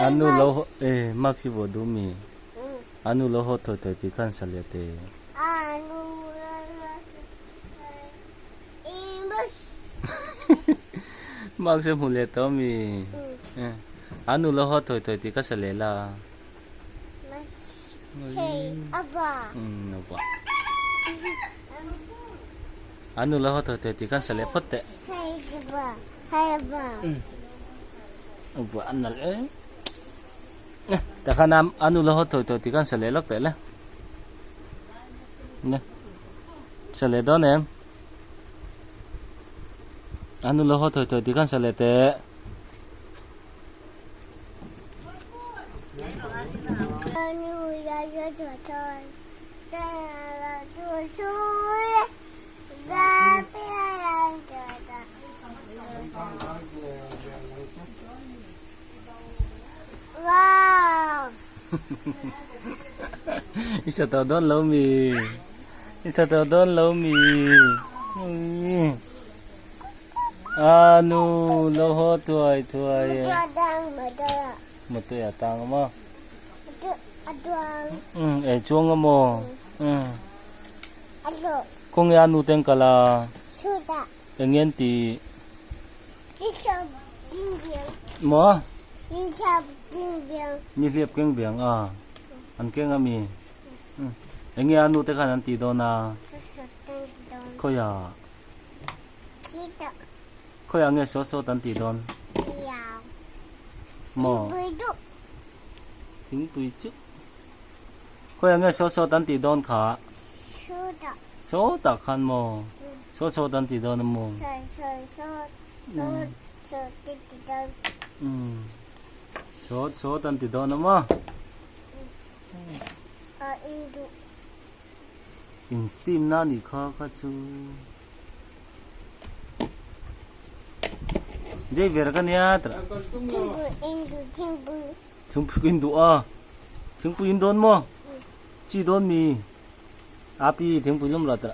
Anu lo e mask i vuah duh mi? Anu lo haw thawi thawi tih khan sa leh teh. Mask a hmu leh tawh mi? Anu lo haw thawi thawi tih kha sa leh la. Anu lo haw thawi thawi tih khan sa leh phawt teh. An nalh e. Takhan anu lo haw thawi thawi tih khan sa leh lawk teh le. Ne. Sa leh dawn em? Anu lo haw thawi thawi tih khan sa leh teh. I sa tawh dawn lo mi I sa tawh dawn lo mi A nu lo haw thuai thuai e Mutui a tang a maw E chuang a maw Khawnge a nu te an kal a Eng nge an tih? Maw? Ni hliap keng biang a an keng a mi? Eng nge a nu te khan an tih dawn a? Khawiah? Khawiah nge saw sawt an tih dawn? Maw? Thingpui chu Khawiah nge saw sawt an tih dawn kha? Sawtah khan maw? Saw sawt an tih dawn a maw? Sawt sawt an ti dawn a maw? In steam na nih kha kha chu. Jai ver ka nia tra. Thingpui in duh a. Thingpui in dawn maw? Chi dawn mi. Api thingpui lum la tra.